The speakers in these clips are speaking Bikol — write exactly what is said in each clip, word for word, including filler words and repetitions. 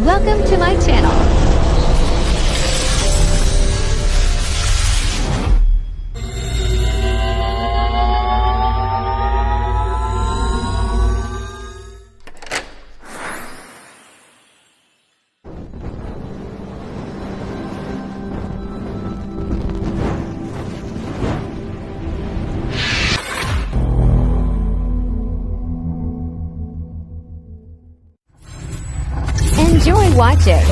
Welcome to my channel. Enjoy watching.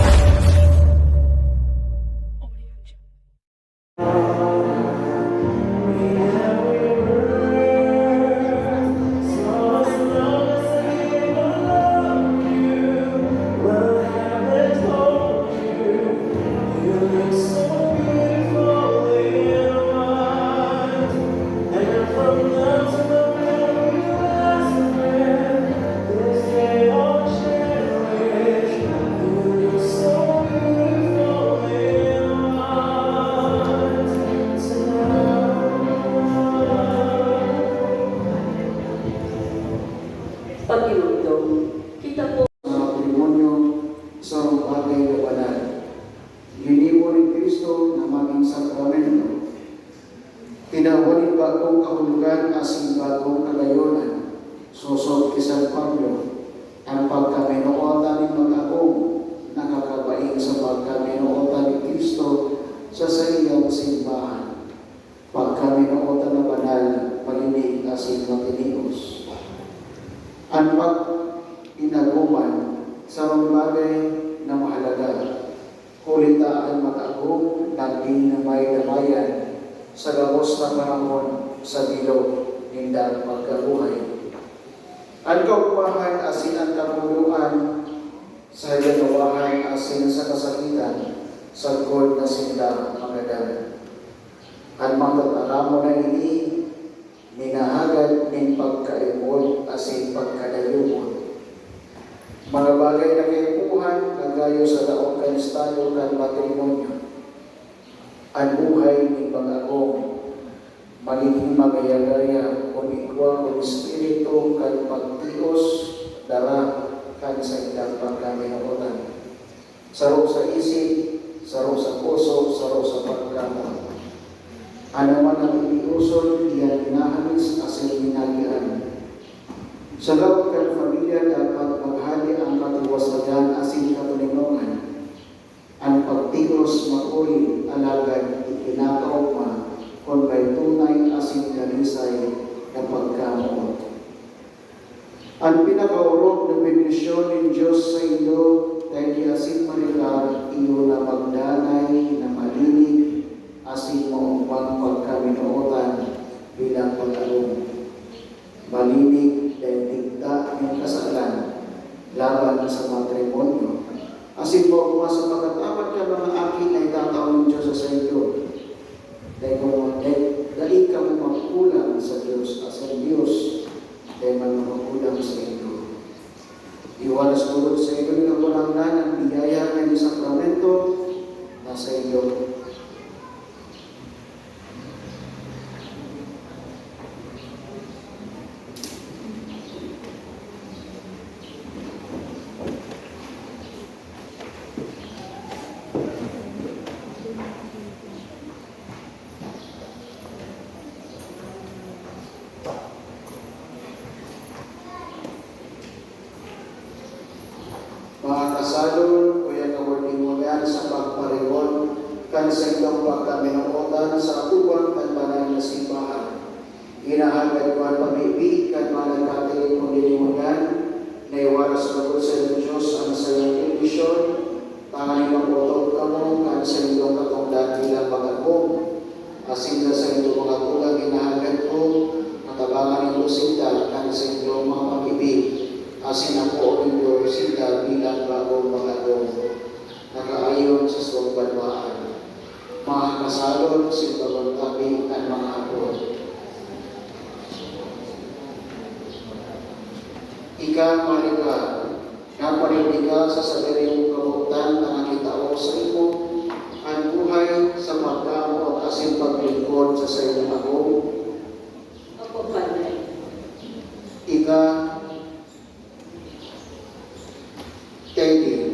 Paghinumdom, kita po. Sa matrimonyo, sarong bagay na banal. Ginibo ni Cristo na magin sakramento. Tinawan nin bagong kahulogan asin bagong kagayonan. Sosog ki San Pablo, an pagkaminootan nin mag-agom nakakabaing sa pagkaminootan ni Cristo sa saiyang simbahan. Pagkaminootan na banal, malinig asin matinios. An pag-inagoman, sarong bagay na mahalaga. Huli ta an mag-agom nagin na may damayan sa gabos na panahon sa bilog nindang pagkabuhay. An kaugmahan asin an kapuloan sa higanawahan asin sa kasakitan, sagkod na sinda magadan. An mga tataramon na ini, minahagad nin pagkaimod asin pagkadayugon. Mga bagay na kaipuhan na gayo sa laog kan estado kan matrimonyo. An buhay nin mag-agom magigin magaya-gaya kun igwa kun espiritu kan pagtios, dara kan saindang pagkaminootan. Saro sa isip, saro sa puso, saro sa pagkamoot. Ano man an itioson, iyan minahamis asin minagian. Sa laog kan pamilya, dapat maghale an katiwasayan asin katoninongan. An pagtios makuri, alagad ikinakaogma kun may tunay asin dalisay na pagkamoot. An pinakaorog na bendisyon nin Dios saindo, Teddy asin Maricar, iyo na magdanay na malinig asin maogmang pagkaminootan bilang pag-agom. Malinig dai digta nin kasalan laban sa matrimonyo, asin maogma sa pagkatapat kan mga aki na itatao nin Dios sa saindo. Dai kamo, dai, dai kamo magkulang sa Dios, asin Dios dai man magkulang saindo. Iwalas ko sa inyo na kurangnan an biyaya kan sakramento na saindo. Mga kasadol, kuya kaordinaryan, sa pagparigon kan saindong pagkaminootan sa atubang kan banal na simbahan, inahagad ko an pamibi kan mga nagkatiling kundi ngunyan na iwaras logod sa Dios an saiyang bendisyon, tanganing maotob kamo kan saindong katongdan bilang mag-agom. Asin sa saindong mga tugang inahagad ko, matabangan nindo sinda kan saindong mga pag-ibig, asin apoon nindo sinda bilang bagong mga agom na kaayon sa song banwaan. Mga kasalon, simbawon tabi an mga hapot. Ika, Maricar, naparindiga sa sadiri mong kabotan na nakitao saimo an buhay sa pagkamoot asin paglingkod sa saimong agom. Opo, Padre. Ika, Teddy,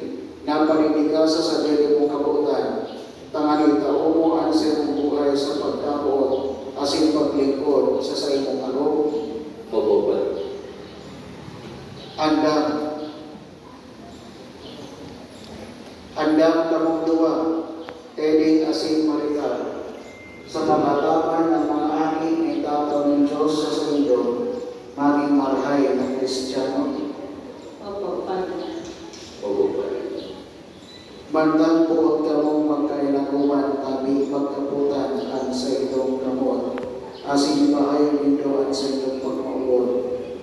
Panindig ka sa sadiri mong kabotan, tanganing itao mo an saimong buhay sa pagkaboot asin paglingkod sa saimong agom. Opo, Padre. Andam. Andam kamong duwa, Teddy asin Maricar, sa pag-ataman ng mga aki na itataw nin Diyos sa saindo, magin marahay na Kristiyano. Opo, Padre. Opo, Padre. Mantang boot kamong magkainagoman, tabi pagkapotan an saindong kamot, asin ipahayag nindo an saindong pagmaopod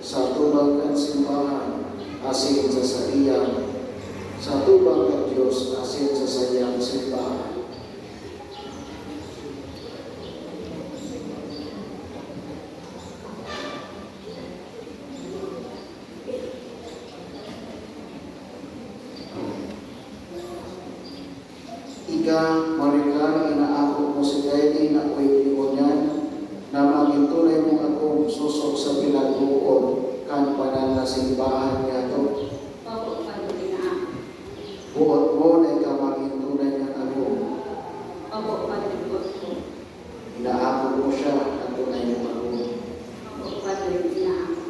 sa atubang kan simbahan asin sa saiyang, sa atubang kan Dios asin sa saiyang simbahan. Ika, Maricar, inaako mo si Teddy na oy di ngunyan, na magin tunay mong agom sosog sa pinagboot kan banal na simbahan niyato? Opo, Padre, inaako. Boot mo na ika magin tunay niyang agom? Opo, Padre, boot ko. Inaako mo siya na tunay mong agom? Opo, Padre, inaako.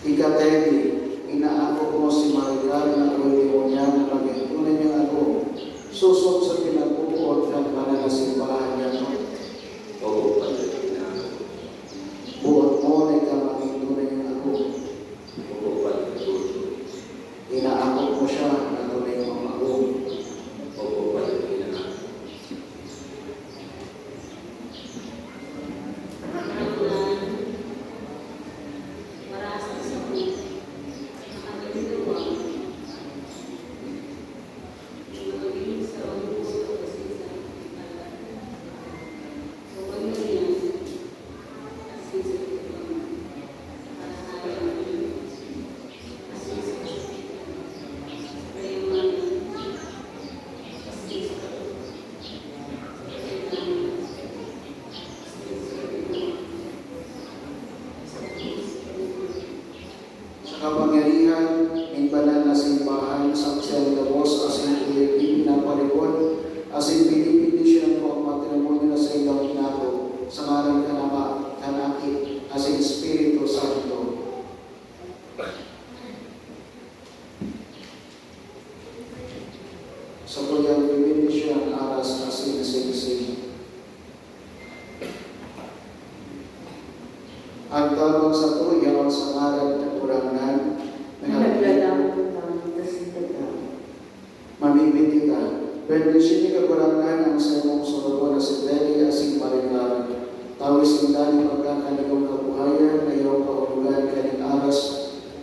Ika, Teddy, inaako mo si Maricar na oy di ngunyan na magin tunay niyang agom, sosog sa pinagboot kan banal na simbahan niyato? Opo, Padre, inaako. Boot mo na ika magin tunay niyang agom? Opo, Padre, boot ko. Inaako mo siya na tunay mong agom? Opo, Padre, inaako. Sa kapangyarihan nin banal na simbahan, saksian gabos asin oy pinaparibon asin binibendisyon ko an matrimonyo na saindong inaako, sa ngaran kan Ama, kan Aki, asin Espiritu Santo. Sa tuyang bibendisyon an aras asin singsing. An tabang sato yaon sa ngaran kan Kagurangnan, na naglalang utang na sintagda. Mamimit kita. Bendisyoni, Kagurangnan, an saimong sorogoon na si Teddy asin Maricar. Tawi sinda nin pagkakaligong kabuhayan na yaon kahulogan kaning aras.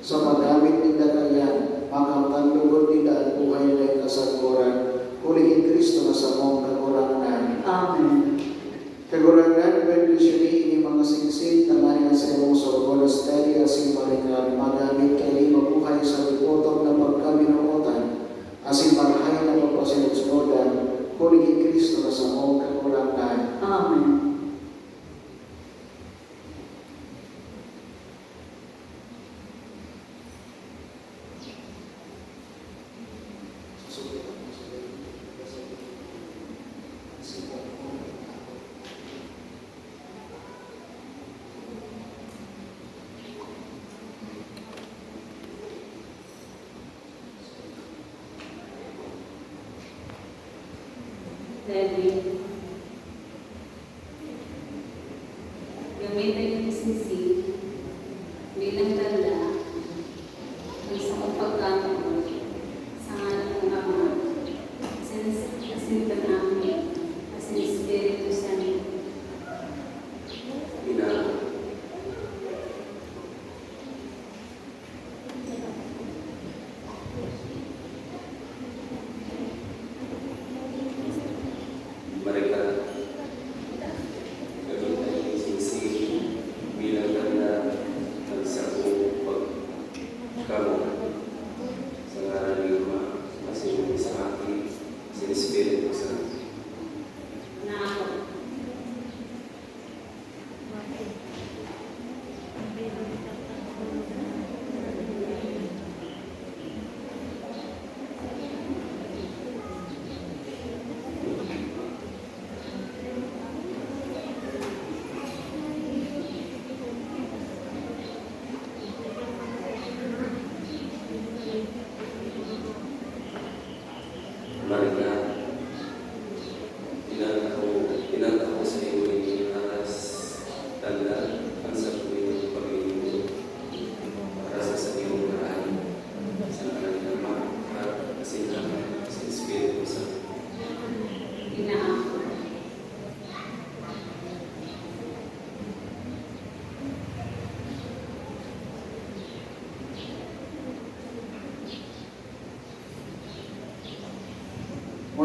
Sa paggamit ninda kaiyan, makamtan logod ninda an buhay na nin kasagkoran, huli ki Cristo na samong Kagurangnan. Amen. Kagurangnan, bendisyoni ini mga singsing, tanganing an saimong sorogoon na si Teddy asin Maricar magamit kaini mabuhay sa lipotok na pagkaminootan asin marahay na pagpasunod-sunodan, huli ki Cristo na samong Kagurangnan. Amen. Daddy, gamitan niyo si Sisi bilang tanda ng sakong pagkakaroon sa ngalan ng Ama, asin, asin kan Anak, asin Espiritu Santo. Ina.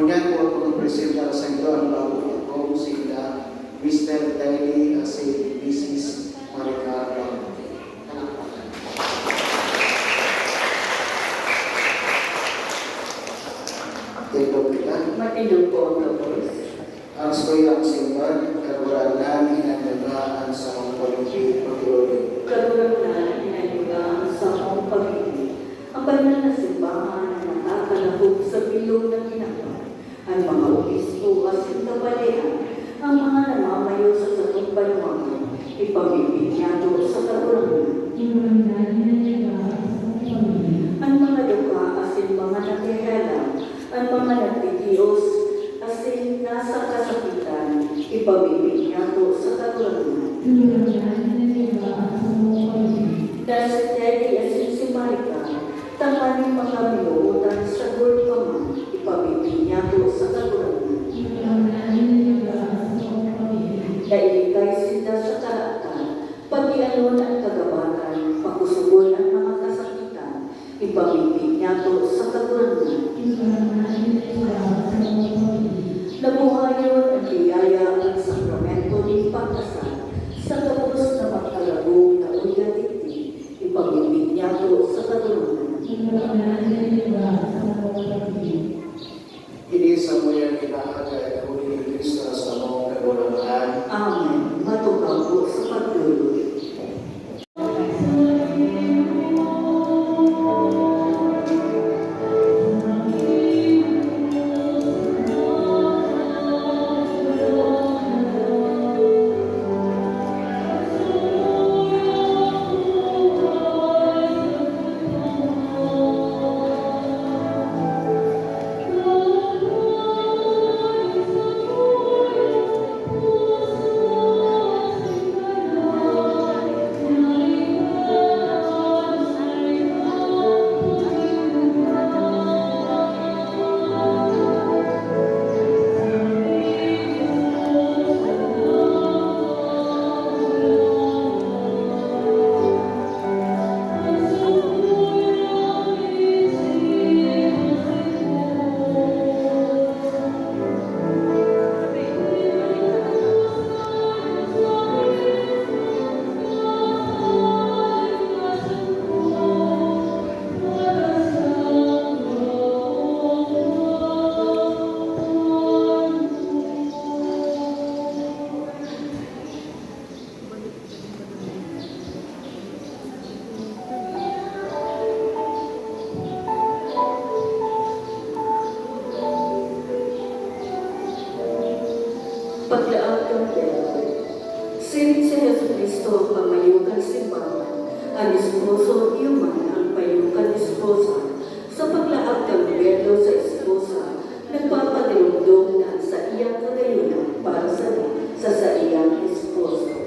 Ngunyan po, pag-presenta sa inyo ang bagong agom, sila Mister Teddy asin Missus Maricar Lamonte. Palakpakan. Tindog kita. Matindog po ang gabos. Ang eskwela, ang simbahan, Kagurangnan, hinanyuga an samong pamimpi, pagtulogin. Kagurangnan, hinanyuga an samong pamimpi. Ang banal na simbahan na nakakalahog sa bilog na tinapay, an mga obispo asin kapalean, an mga namamayo sa satong banwaan, ipamimpi niyato sa Kagurangnan. Kagurangnan, hinanyuga an samong pamimpi. An mga dukha asin mga nakihelang, an mga nagtitios asin nasa kasakitan, ipamimpi niyato sa Kagurangnan. Kagurangnan, hinanyuga an samong pamimpi. Nasa Teddy asin si Maricar, tanganing makaminuotan sagkod pa man, ipamimpi niyato sa Kagurangnan. Kagurangnan, hinanyuga an samong pamimpi. Nailingkay sinda sa karaatan, pagianon an kagabatan, pakosogon an mga kasakitan, ipamimpi niyato sa Kagurangnan. Kagurangnan, hinanyuga an samong pamimpi. Nabuhayon an biyaya kan sakramento nin pagkasal, sa gabos na magkalagong na uya digdi, ipamimpi niyato sa Kagurangnan. Kagurangnan, hinanyuga an samong pamimpi. Ini samuyang inaagay huli ni Cristo na samong Kagurangnan. Amen. Matukang po sa pagdulog. Paglaag kan Pedro. Siring si Jesu-Cristo an pamayo kan simbahan, an esposo iyo man an payo kan esposa. Sa paglaag kan Pedro sa esposa, nagpapadarumdom na an saiyang kagayonan para sa, sa saiyang esposo.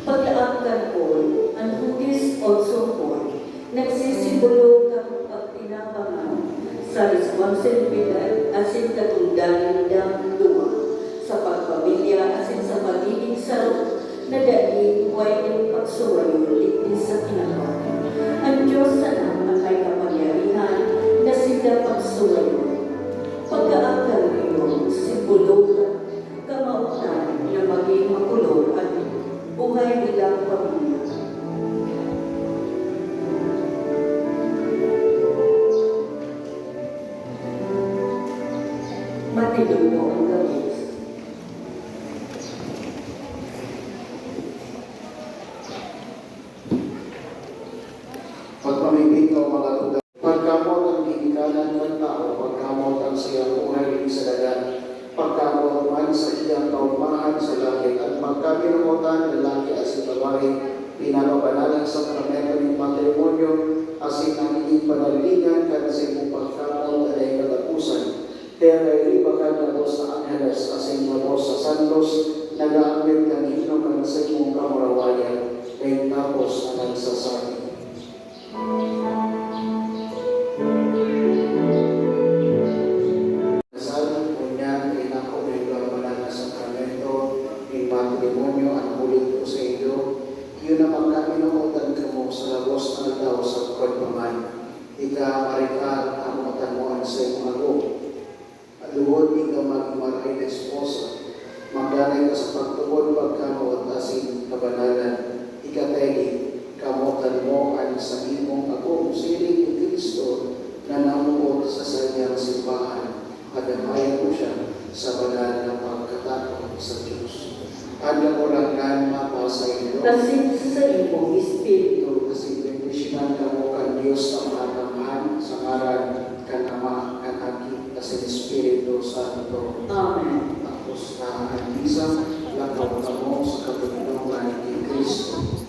Paglaag kan Paul, an Hudes otso four, nagsisimbolo kan pagtinabangan sa responsibilidad asin katungdangan nindang duwa sa pagpamilya asin sa pagigin saro na dai nin pagsuwayon digdi sa kinaban. An Dios sana an may kapangyarihan na sinda pagsuwayon. Pagkaagda nindo, simbolo kan kamawotan na magin makulog an buhay nilang pamilya. Matindog po ang gabos. Pagpamimibi ko, mga tugang, pagkamot ang ginikanan kan tawo, pagkamot ang saiyang buhay digdi sa dalan, pagkamot man saiyang kaogmahan sa langit, an pagkaminuotan, lalaki asin babayi, pinapabanal an sakramento nin matrimonyo, asin nagigin panaligan kan saimong pagkamot na dai kataposan. Kaya kairiba kan gabos na angheles asin gabos na santos nag-aambit kan himno kan saimong kamurawayan, dai tapos na nagsasabi. Kasal, ngunyan, inako nindo an banal na sakramento, Buot ika magin maray na esposa, magdanay ka sa pagtubod pagkamawat asin kabanalan. Ikatedi, kamotan mo an sahimong agom siring ni Cristo na namoot sa saiyang simbahan. Pagdamayan mo siya sa banal na pagkatakot sa Diyos. An Kagurangnan mapasaindo. Asin sa saimong espiritu. Asin bendisyonan kamo kan Dios na Maangahan, sa ngaran kan Ama, kan Aki, asin Espiritu Santo. Amen. Tapos na an misa, lakaw kamo sa katulongan ni Cristo.